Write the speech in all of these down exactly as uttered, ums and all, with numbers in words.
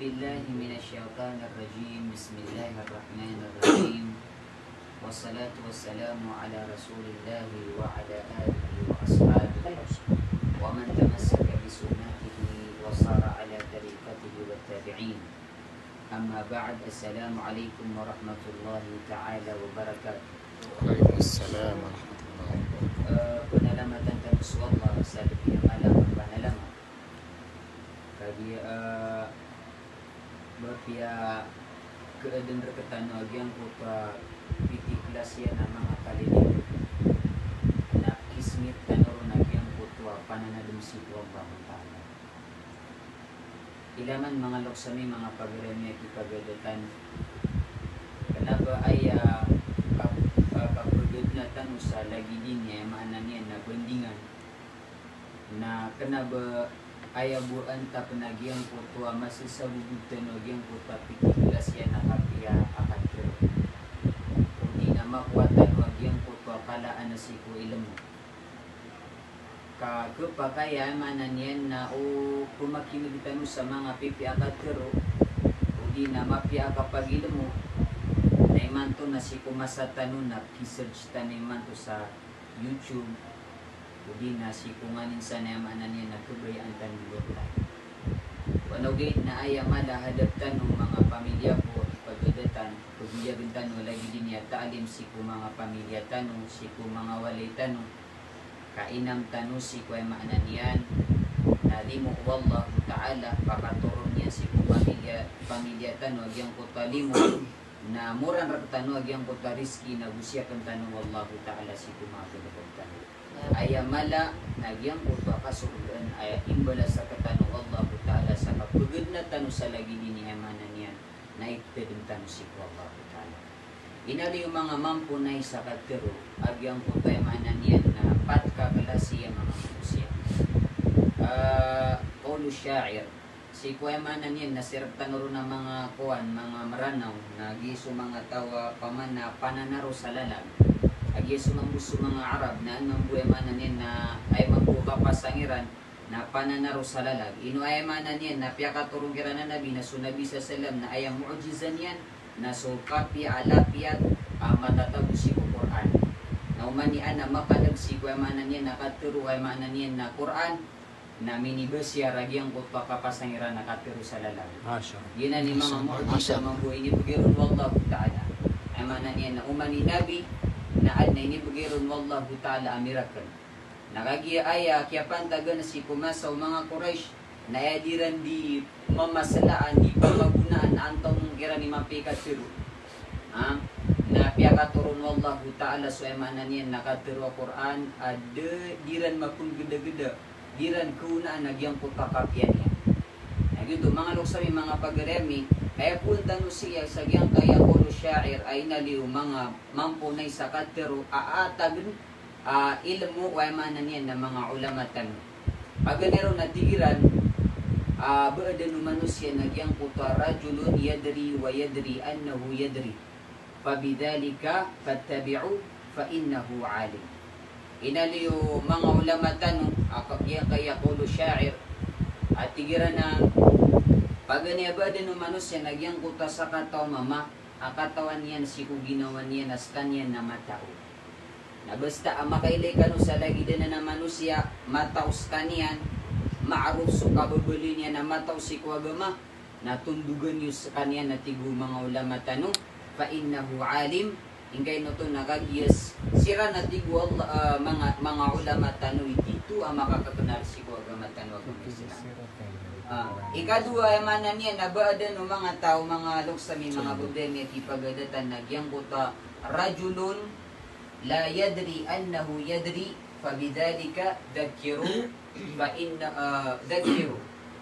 بالله من الشيطان الرجيم. بسم الله الرحمن الرحيم. والصلاة والسلام على رسول الله وعلى آله وأصحابه ومن تمسك بسنته وسار على طريقته والتابعين. أما بعد، السلام عليكم ورحمة الله تعالى وبركاته. Waalaikumsalam warahmatullahi wabarakatuh. Eh, panalamatan tano so Allah sa lbi a mala a panalamat. Kagiya, eh, ba piya keaden rektano a giyangkoto a piti kelas iyan a manga kalilid na kismit tano ron a giyangkoto a pananadem sii ko Allah Ta'ala. Ila man manga loks ami, manga pagari ami a kipagadatan, kena ba aya kap-, eh, kapagadna tano sa lagid ini, aya maana niyan na bandingan. Na kena ba aya bo antap na giyangkoto a masasabobod tano a giyangkoto a piti kelas iyan a kapiya a katharo. O di na makowa tano a giyangkoto a kalaan a sii ko ilmo. Ka kepakay a aya maana niyan na o pemakineg tano sa manga pipiya a katharo, o di na mapiya a kapagilmo, na imanto na sii ko masa tano na ki-search tano imanto sa YouTube, o di na sii ko nganin san, aya maana niyan na kebayaan tano mbetad. Wano giyai na aya mala a hadap tano manga pamilya ko, ipagadatan, pabiyagen tano lagid ini a taalim sii ko manga pamilya tano, sii ko manga walay tano, kainam tano sii ko, aya maana niyan na limo o Allahu Ta'ala, pakatoron iyan sii ko pamilya, pamilya tano a giyangkoto a limo, na moran rektano a giyangkoto a rizki na gosiyaken tano o Allahu Ta'ala sii ko manga kalilid tano. Aya mala na giyangkoto a kasorgaan a imbalas rektano o Allahu Ta'ala sa kapagadna tano sa lagid ini, aya maana niyan na itedem tano sii ko Allahu Ta'ala. Inaloy o manga mamponay sa katharo a giyangkoto, aya maana niyan na pat ka klasi a manga manosiya. Ah, qawlu sha'ir, sii ko, aya maana niyan na sii rektano ron a manga kowan, manga Meranaw, na giya so manga taw a pamana pananaro sa lalag. A giya so mambo so manga Arab na an mambo, aya maana niyan na, aya mambo kapasang iran na pananaro sa lalag. Ino aya maana niyan na piyakatoron kiran a Nabi, na so Nabi sallallahu alaihi wasallam na aya mu'jiza niyan na so kapiya a lapiyat a matatago sii ko Qur'an. Na oman i ana makadag sii ko, aya maana niyan na katharo, aya maana niyan na Qur'an, na minibasa iyan a giyangkoto a kapasang iran a katharo sa lalag. Masha Allah. Giyanan i manga mu'jiza mambo a inibegay ron o Allahu Ta'ala. Aya maana niyan na oman i Nabi na aden a inibegay ron o Allahu Ta'ala a miracle. Na kagiya aya kiyapantagan sii ko masa o manga Quraysh, na aya di iran di mamasalaan, di pamagonaan antonaa kiran i mapiya i katharo. Ha? Na piyakatoron o Allahu Ta'ala so, aya maana niyan na katharo a Qur'an a da, di iran mapenggedageda, di iran kaonaan a giyangkoto a kapiya niyan. Na giyoto, manga loks ami, manga pagari ami, aya poon tano sii sa giyangkaya qawlu sha'ir a inaloy o manga mamponay sa katharo a atagen a ilmo, aya maana niyan na manga ulama tano. Paganay ron na tig iran a ba aden o manosiya na giyangkoto a rajulun yadri wa yadri annahu yadri, fabidhalika fattabi'u fa innahu alim. Inaloy o manga ulama tano a ka-, giyangkaya qawlu sha'ir a tig iran a paganay a ba aden o manosiya na giyangkoto a sakataw a mama a katawan iyan sii ko ginawa niyan a sekaniyan na matao. Na basta a makailay kano sa lagid anan a manosiya, matao sekaniyan, ma'ruf so kababaloy niyan a matao sii ko agama, na tondogan iyo sekaniyan, a tig o manga ulama tano, fa innahu alim, ingkaino oto na kagiya siran, a tig o Allah, ah, manga, manga ulama tano i tito a makakakenal sii ko agama tano a agama Islam. Ah, ikadowa, aya maana niyan na ba aden o manga taw, manga loks ami, manga babay ami a kipagadatan na giyangkoto a rajulun la yadri annahu yadri, fabidhalika dhakkiru, fa inna, ah, dhakkiru.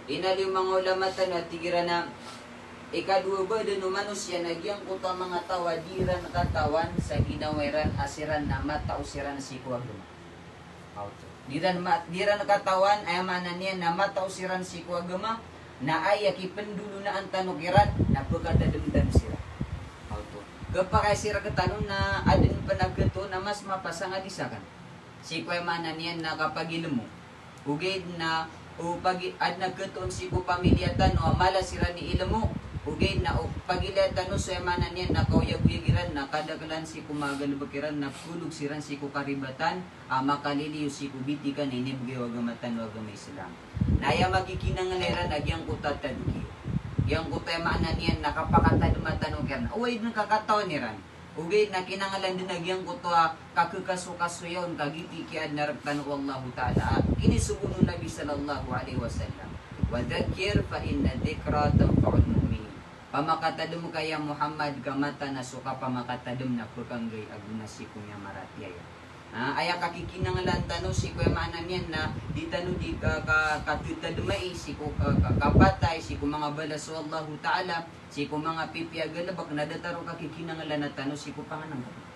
Inaloy o manga ulama tano a tig iran a ikadowa, ba aden o manosiya na giyangkoto a manga taw a di iran katawan sa ginawa iran a siran na matao siran sii ko agama. Di iran ma-, di iran katawan, aya maana niyan na matao siran sii ko agama, na aya kipendolonaan tano kiran na pekatademdam siran. Oto. Kepakay siran rektano na aden pen a ketoon a mas mapasang a di saken. Sii ko, aya maana niyan na kapagilmo. Ogaid na O pagi-, adn a khatoon sii ko pamilya tano a mala siran i ilmo, ogaid na o pagilaya tano so aya maana niyan na kaoyagoyag iran na kadaklan sii ko manga galbk iran na pkhaolog siran sii ko karibatan a makaliliyo sii ko bitikan a inibgay o agama tano a agama Islam. Na aya makikinanglan iran na giyangkoto a tadkir. Giyangkoto aya maana niyan na kapakatadma tano kiran. Oway dn kakatawan iran. Ogaid na kinanglan dn a giyangkoto a kakhakasokasoya on ka giyoto i kiyaadna rktano o Allahu Ta'ala. Inisogo o Nabi sallallahu alaihi wasallam, "Wa dhakkir fa inna dhikra tanfa'ul mu'minin." Pamakatadm ka ya Muhammad, ka mataan a so kapamakatadm na pkhanggay a gona sii ko miyamaratiyaya. Ah, aya kakikinanglan tano sii ko aya maana niyan na di tano di ka, ka, katadmai sii ko, ka, ka, kapatay sii ko manga balas o Allahu Ta'ala, sii ko manga pipiya a galbk na datar o kakikinanglan tano sii ko pangnngkn.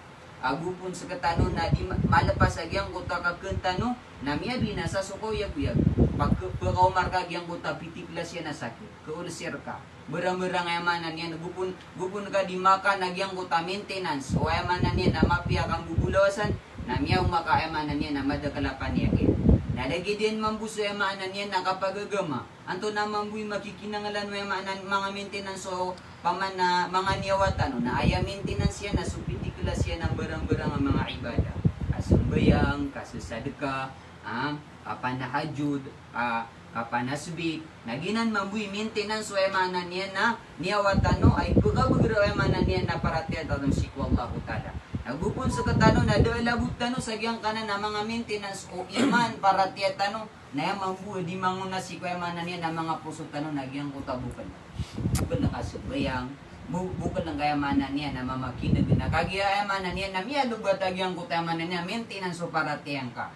Ago pn sktano na di ma-, malpas a giyangkoto a kakhn tano na miyabinasa so kaoyagoyag. Pag-, pkaoma rka giyangkoto a pitiklas iyan a sakit, ka-ulcer ka. Barang-barang aya maana niyan, go pn, go pn ka di makan a giyangkoto a maintenance, o aya maana niyan na mapiya a kambobolawasan, na miyaoma ka aya maana niyan na madakl a paniyakit. Na lagid iyan mambo so aya maana niyan na kapagagama. Antonaa mambo i makikinanglan o aya maana manga maintenance o paman a manga niyawa tano, na aya maintenance iyan na so pitiklas iyan a barang-barang a manga ibadah. Kasambayang, kasasadka, ah, kapanahajjud, ah, kapanasbih. Na giyanan mambo i maintenance o aya maana niyan na niyawa tano a ipkabagr o aya maana niyan na paratiyaya tano sii ko Allahu Ta'ala. Na go pn sktano na da a labot tano sa giyangkanan a manga maintenance o iman, paratiyaya tano, na aya mambo a di mangona sii ko aya maana niyan na manga poso tano na giyangkoto a bokl. Bokl a kasambayang, bo-, bokl a aya maana niyan na mamakin'g na kagiya aya maana niyan na miyalobat a giyangkoto aya maana niyan maintenance o paratiyaya ngka.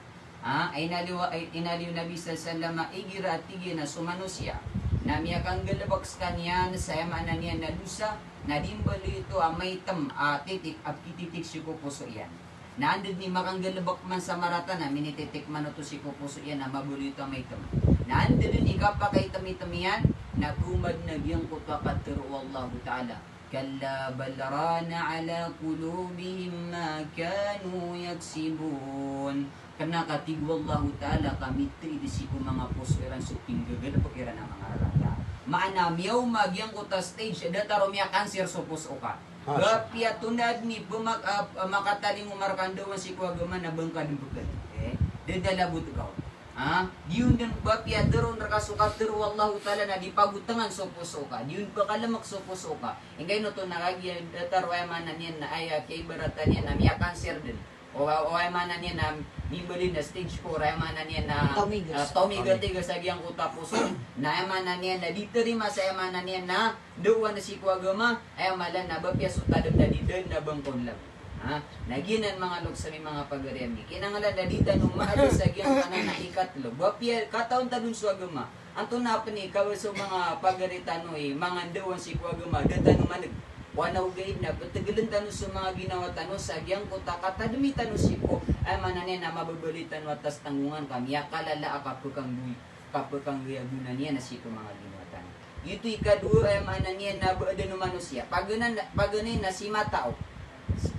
Ah, inaloy, inaloy o Nabi sallallahu alaihi wasallam a igira a tig iyan a so manosiya na miyakanggalbk skaniyan sa aya maana niyan na dosa, na di mbaloy oto a maitm a titik a pkititik sii ko poso iyan. Na anda dn i makanggalbk man sa marata na minititik man oto sii ko poso iyan a mabaloy oto a maitm. Na anda dn i kapakaitm-itm iyan, na pmamadn a giyangkoto a katharo o Allahu Ta'ala. Kalla bal rana ala qulubihim ma kanu yaksibun. Kna ka tig o Allahu Ta'ala ka mitaid sii ko manga poso iran so pinggagalbk iran a manga rarata. Maana miyaoma giyangkoto a stage a datar o miyakanser so poso ka. Masha Allah. Apiya tonaa dn i pma-, ah, ah, makatalingoma rka a ndawan sii ko agama na ba ngka dn pkn. Eh, da dn a labot ka on. Ha? Di on dn ba apiya tharoon rka so katharo o Allahu Ta'ala na di pagotangan so poso ka. Di on pakalmk so poso ka. Ingka ino oto na kagiya datar o aya maana niyan na aya kaibaratan iyan na miyakanser dn. O, o aya maana niyan na mimbaloy na stage four, aya maana niyan na, ah, tawmiga-tiga sa giyangkoto a poso. Na aya maana niyan na di tarima sa aya maana niyan na ndawan sii ko agama, aya mala na ba apiya so tadm na di dn na ba ngka on lab. Ha? Na giyanan manga loks ami, manga pagari ami. Kinanglan na di tano maada sa giyangkanan a ikatlo. Ba apiya katawan tano on so agama. Antonaa pn i kawa so manga pagari tano i manga ndawan sii ko agama, da tano man'g. Oway na ogaid na ptgln tano so manga ginawa tano sa giyangkoto a katadmi tano sii ko, aya maana niyan na mababaloy tano a tas tanggongan ka miyakalala a kapkanggoy, kapkanggoy a gona niyan na sii ko manga ginawa tano. Giyoto i ikadowa, aya maana niyan na ba adn o manosiya. Paganay na, paganay na si matao.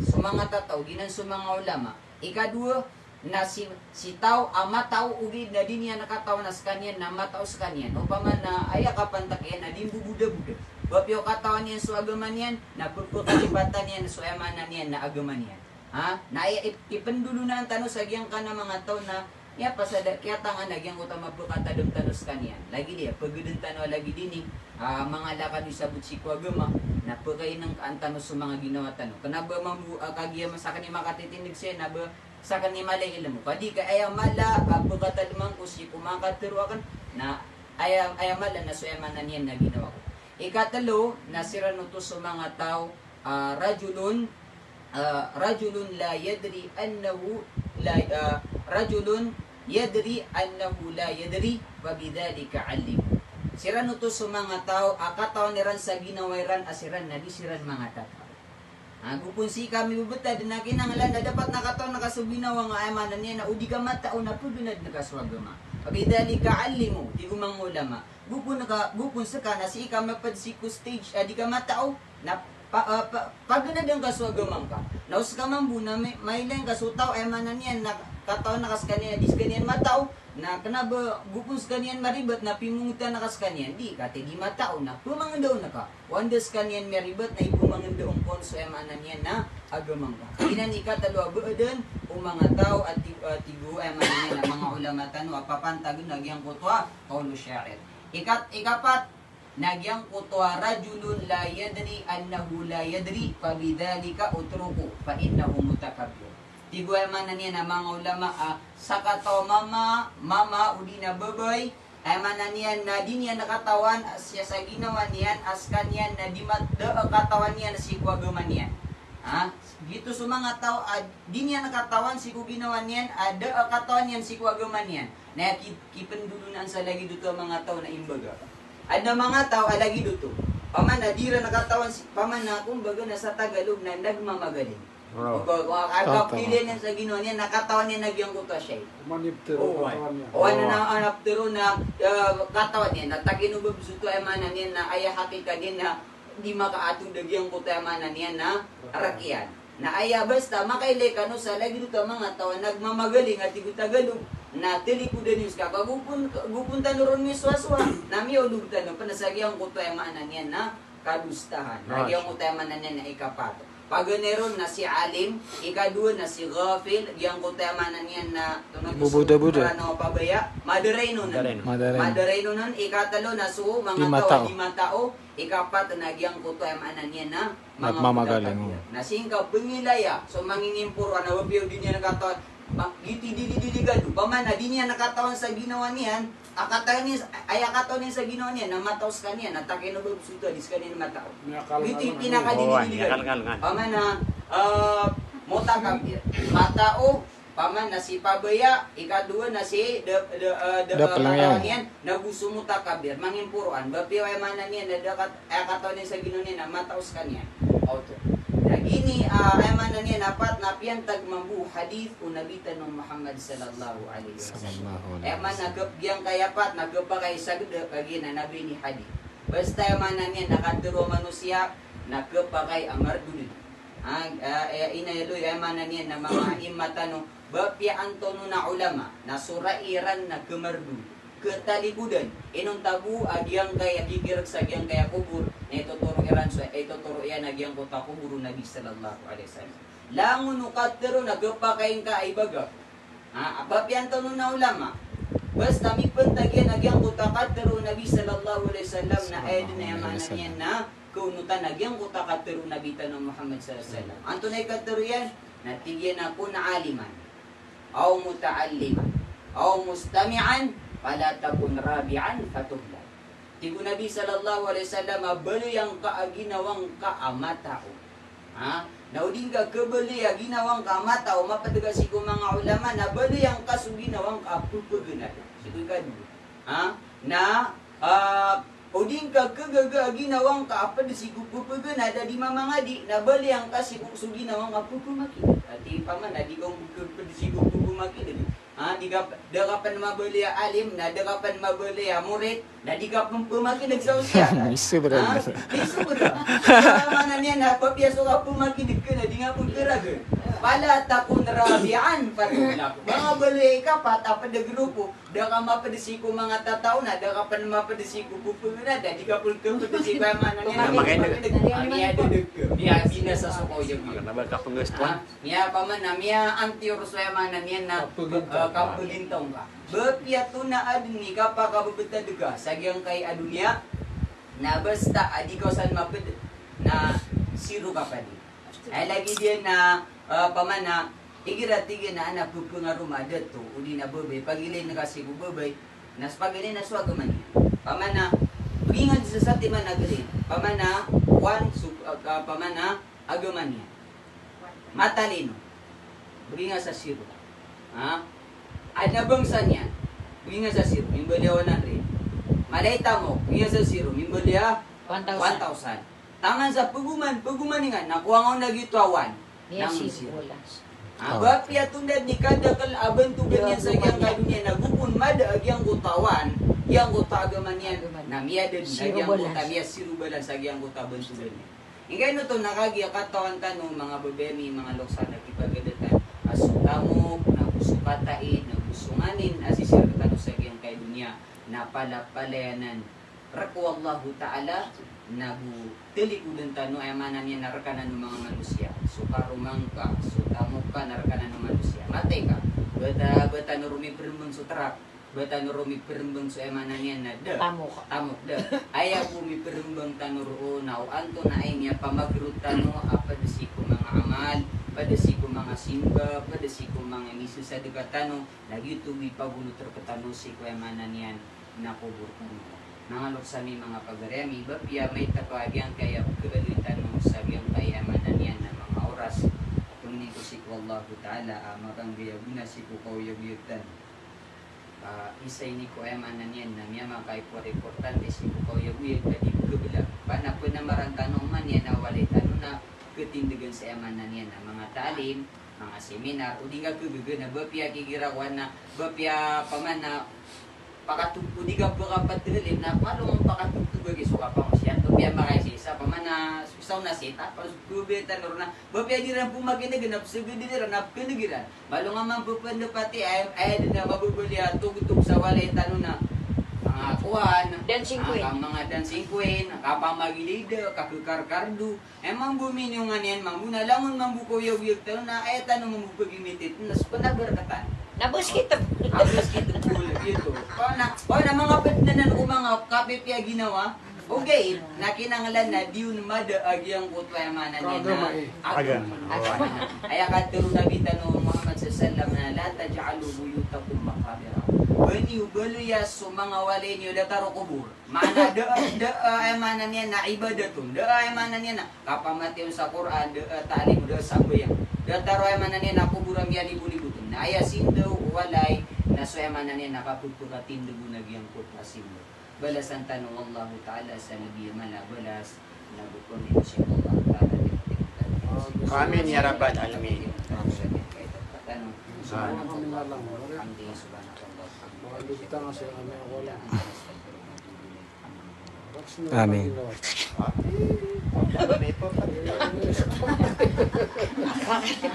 So manga tataw, giyanan so manga ulama. Ikadowa, na si, si taw a matao ogaid na di niyan katawan a skaniyan na matao skaniyan. Opama na aya kapantag iyan na di mbobodaboda. Ba apiya o katawan iyan so agama niyan, na pphkalipatan iyan so aya maana niyan na agama niyan. Ha? Na aya ip-, ipndolonaan tano sa giyangkanan a manga taw na miyapasad a kiyatangan a giyangkoto a mapkatadm tano skaniyan. Lagid iyan, pagdn tano a lagid ini, ah, manga lakad o sabot sii ko agama, na pkainngkaan tano so manga ginawa tano. Kna ba mambo, ah, kagiya masakn i makatitindg saya na ba sakn i mala i ilmo. Ka di ka aya mala a pkatadman ko sii ko manga katharo akn na aya, aya mala na so aya maana niyan na ginawa ko. Ikatlo na siran oto so manga taw, ah, rajulun, ah, rajulun la yadri annahu la, ah, rajulun yadri annahu la yadri, fa bidhalika allimhu. Siran oto so manga taw a katawan iran sa ginawa iran a siran na di siran manga tataw. Ah, go pn sii ka mibebetad na kinanglan na dapat na katawan ka so ginawa nga aya maana niyan na o di ka matao na pganadn ka so agama. Fa bidhalika allimhu, tig o manga ulama. Go pn ka, go pn ska na sii ka mapd sii ko stage a di ka matao na pa, ah, pa, paganadn ka so agama ngka. Na o ska mambo na mai-, mailay ngka so taw aya maana niyan na katawan ka skaniyan a di skaniyan matao, Na kena ba gopon sekaniyan maribet na pimongotan ka sekaniyan. Di, katii di matao na pemangendaon ka. O anda sekaniyan maribet na ipemangendaon kon so aya maana niyan na agama ngka. Inan ikatelo a baaden o manga taw a ti-, a tigo aya maana niyan na manga ulama tano a papantagen a giyangkoto a qawlu sha'ir. Ikat-, ikapat, na giyangkoto a rajulun la yadri annahu la yadri, fabidhalika utruku, fa innahu mutakabbir. Tigo aya maana niyan a manga ulama a sakataw a mama, mama odi na babay, aya maana niyan na di niyan katawan sa ginawa niyan a sekaniyan na di mat-, da a katawan iyan sii ko agama niyan. Ha? Giyoto so manga taw a di niyan katawan sii ko ginawa niyan a da a katawan iyan sii ko agama niyan. Na ki-, kipendolonaan sa lagid oto a manga taw na imbaga. Aden a manga taw a lagid oto. Paman na di iran katawan sii, paman na kumbaga na sa Tagalog na nagmamagaling. Wow. Kumbaga, a, a, kapilian iyan sa ginawa niyan, na katawan iyan a giyangkoto a shay. Maniptero, katawan iyan. O, ano na, ano, pero na, eh, katawan iyan, na takino ba besoto aya maana niyan na aya hakikat iyan na di makaatod a giyangkoto aya maana niyan na rakiyan. Na aya basta makailay kano sa lagid oto a manga taw a nagmamagaling a tigo Tagalog, na talikodan iyo seka, ka gopon, gopon tano ron misowasowa, na miyaolog tano pen sa giyangkoto aya maana niyan na kadostahan. Na giyangkoto aya maana niyan na ikapat. Paganay ron na si alim, ikadowa na si ghafil, giyangkoto aya maana niyan na tono Boboda-boda. Rano pabaya, madaraynonan. Madaraynonan. Madaraynonan, ikatelo na so manga taw a di matao. Ikapat na giyangkoto aya maana niyan na manga mamagaling, mutakabir. Na sii ngka pengilaya so mangingimporo a na ba piya o di niyan katawan, ma-, giti di, di, di, di gado. Paman na di niyan katawan sa ginawa niyan, a katawan iyan, aya katawan iyan sa ginawa niyan na matao sekaniyan, na takino ba besoto a di sekaniyan matao. Giti pinakadidi di gado. Paman na, eh, mutakabir. Matao, paman na si pabaya, ikadowa na si da, da, eh, da, da, eh, pelengyan. Katawan iyan, na go so mutakabir, mangimporoan. Ba piya aya maana niyan na da kat-, aya katawan iyan sa ginawa niyan na matao sekaniyan. Oto. Na gini, ah, aya maana niyan na pat na piyantag mambo o hadith o Nabi tano Muhammad sallallahu alaihi wasallam. Sallallahu alaihi wasallam. Aya maana kep-, giyangkaya pat na kepakay sa geda kagiya na Nabi ini hadith. Basta aya maana niyan na katero a manosiya na kepakay a mardod. Ah, ah, eh, ina ilo, aya maana niyan na manga imma tano, ba piya antonaa a ulama, na so rai iran na kemardod, ketalikodan, inonta bo a giyangkaya kikirek sa giyangkaya kobor, na itotoro iran so, itotoro iyan a giyangkoto a kobor o Nabi sallallahu alaihi wasallam. Langon o katero na kepakay ngka a ibagak. Ha, a ba piya antonaa a ulama. Basta mipentag iyan a giyangkoto a katero o Nabi sallallahu alaihi wasallam na aya den aya maana niyan na kaonotan a giyangkoto a katero o Nabi tano Muhammad sallallahu alaihi wasallam. Antonaa i katero iyan? Na tig iyan a kun aliman, aw muta'alliman, aw mustami'an, fala takun rabi'an fatuhlak. Tig o Nabi sallallahu alaihi wasallam a baloya ngka a ginawa ngka a matao. Ha? Na o di ngka kebaloy a ginawa ngka a matao, maped ka sii ko manga ulama, na baloya ngka so ginawa ngka a pepegenad. Sii ko ikadowa. Ha? Na, ah, o di ngka kegaga a ginawa ngka a ped sii ko pepegenad a di mamangadi, na baloya ngka sii ko so ginawa ngka a pepemakineg. Ati paman, a di ka ped sii ko pepemakineg. Ha, di ka, da ka pen mabaloy a alim, na da ka pen mabaloy a morit, na di ka pen pemakineg sa osayan. Iso beda. Ha? Iso beda. Aya maana niyan na apiya so kapemakineg ka na di nga pen keragen. Fala takun rabi'an fatuhlak. Ba nga baloy a ikapat a ped a grupo, da ka maped sii ko manga tataw na, da ka pen maped sii ko pepegenad, na di ka pen keped sii ko aya maana niyan na makineg. Aya maana niyan na miyadedeg ka. Miyabinasa so kaoyagoyag. Karena ba ka pengestuan. Ha? Miya paman na miyaantiyor so aya maana niyan na, eh, kapegintaw ngka. Ba piya tonaa den i kapakabebetad ka sa giyangkai a doniya, na basta a di ka osan maped, na siro ka padi. Aya lagid iyan na, eh, paman na, igira tig iyan a anak pepengaroma a dato, odi na babay, pagilain ka sii ko babay, na so pagilain na so agama niyan. Paman na, begi nga den sa satiman a gari. Paman na, one, so, eh, paman na, agama niyan. Matalino. Begi nga sa siro. Ha? Aden a bangsa niyan. Begi nga sa siro. Mimbali a one hundred. Mala i tamok. Begi nga sa siro. Mimbali a one thousand. One thousand. Taman sa pegoman, pegoman iyan. Na kowa nga on lagid oto a one. Miya siro. Ha, ba piya tonda den i kadakel a bantogan iyan sa giyangkai a doniya na go pen mada a giyangkoto a one, giyangkoto a agama niyan. Agama niyan. Na miyada den a giyangkoto a miya siro balas sa giyangkoto a bantogan iyan. Ingkaino oto na kagiya katawan tano manga babay ami, manga lokes a kipagadatan a so tamok, na go so kataid, na go So nganin a sisii rktano sa giyangkai a doniya na palapalayanan rk o Allahu Ta'ala, na go talikodan tano, aya maana niyan na rkanan o manga manosiya. So karoma ngka, so tamok ka na rkanan o manosiya. Matay ka, ba ta, ba tano ron miprmbang so trak, ba tano ron miprmbang so, aya maana niyan na da. Tamok. Tamok, da. Aya bo miprmbang tano roo na o antonaa i miyapamagrot tano a pd sii ko manga amal, pd sii ko manga simba, pd sii ko manga misasadka tano, na giyoto i pagonot rktano sii ko, aya maana niyan na kobor tano. Manga loks ami, manga pagari ami, ba piya maito ka a giyangkai a pkhaaloy tano sa giyangkai a, aya maana niyan na manga oras, a pangni ko sii ko Allahu Ta'ala a makanggay a gona sii ko kaoyagoyag tano. Ah, isa ini ko, aya maana niyan na miyamakaimportante sii ko kaoyagoyag a di pkhablag. Pn a pnamaran tano man iyan a walay tano na pkhatindgan sa, aya maana niyan na manga taalim, manga seminar, o di nga khagaga na ba piya kigira ko ana, ba piya pman a pakatog, o di nga pkapathalim na palong pakatogtog a giya so kapangosiyat, ba piya makaisa-isa, pman a so isa on a sita, pman so khabaya tano ron na ba piya di ran pmakin'g na psagdn iran na pkhan'g iran. Malo nga mambo pn dn pati, aya, aya dn a mababaloy a togtog sa walay tano na manga kowan, dancing queen, a manga dancing queen, kapamagilid, kakhakarkardo. Aya mambo miniyongan iyan mambo na langon mambo ko oyagoyag tano na aya tano mambo pagimitit na so pnagarkatan. Na basketball. A basketball, giyoto. Paana, paana manga pd anan o manga kapipiya ginawa. Ogaid na kinanglan na di on mada a giyangkoto, aya maana niyan na agama. Agama. Aya katharo o Nabi tano Muhammad sallallahu alaihi wasallam na, "La taj'alu buyutakum maqabira." Ba niyo baloya so manga walay niyo datar o kobor. Maana da, da, aya maana niyan na ibadat on. Da, aya maana niyan na kapamatiya on sa Qur'an, da, taalim, da, sambayang. Datar o, aya maana niyan na kobor a miyalibolibotan. Na aya sindaw o walay na so, aya maana niyan na kapphakatindg on a giyangkoto a sindaw. Balasan tano o Allahu Ta'ala sa lbi a mala a balas, na go pn, insha Allah Ta'ala. Amin ya rabbal alamin. Amin. Subhanakallahumma wa bihamdik, subhanakallahumma wa bihamdik. Amin.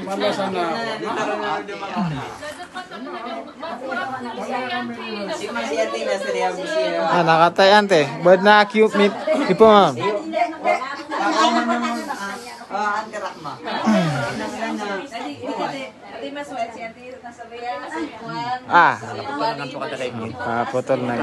Mala sana. Ah, nakatay ante. Bad na cute meat. Ipo, ma'am. Ah, ante Rahma. Ah. Ah, potol na.